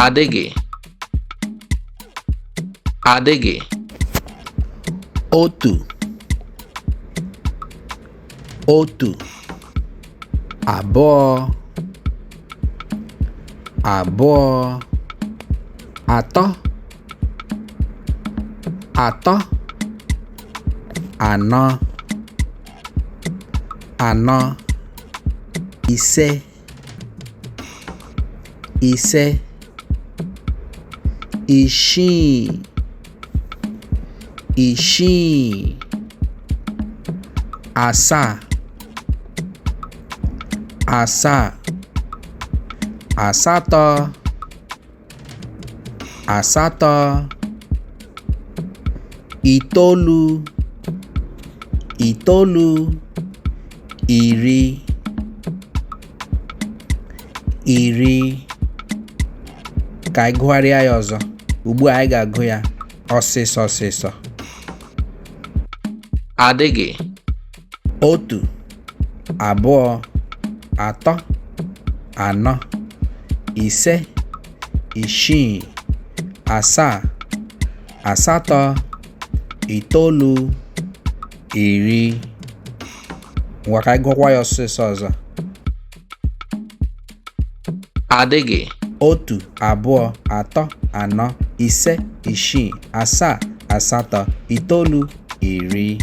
Adịghị, adịghị. Otu, otu. Abụọ, abụọ. Atọ, atọ. Anọ, anọ. Ise, ise. Isii, isii. Asaa, asaa. Asatọ, asatọ. Itoolu, itoolu. Iri, iri. Ka anyị gụgharịa ya ọzọ. Ugbu a anyị ga-agụ ya ọsịsọ ọsịsọ. Adịghị. 1, 2, 3, 4, 5, 6, 7, 8, 9, 10. Ngwa, ka anyị gụọkwa ya ọsịsọ ọzọ. Adịghị. 1, 2, 3, 4, 5, 6, 7, 8, 9, 10.